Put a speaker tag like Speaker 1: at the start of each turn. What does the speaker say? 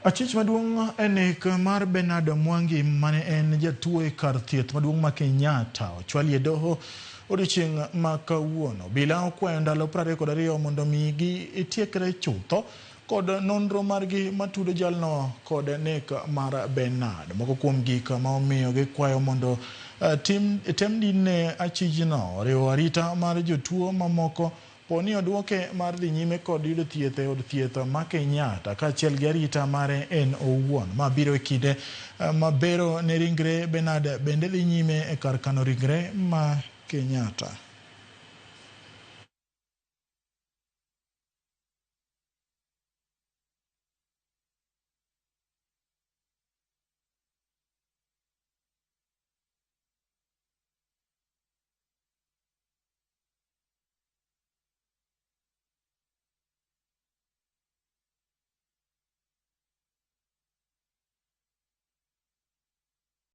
Speaker 1: Achich maduong' e nek mar Bernard Mwangi mane en jatuo e kar thieth maduong' ma Kenyatta ochwali e doho odiochieng' ma kawuono. Obila okwayo ndalo 22 mondo mi gitiekre chutho kod nonro margi matudo jalno kod nek mar Bernard. Moko kuom gik ma omiyo gikwayo mondo tim, tem dinne achijno oriwo arita mar jotuo mamoko Po ni oduoke mar dhi nyime kod yudo thieth e od thieth ma Kenyatta kaachiel gi arita mare en owuon. Ma biro e kinde ma bero ne ringre Bernard bende dhi nyime e kar kano ringre ma Kenyatta.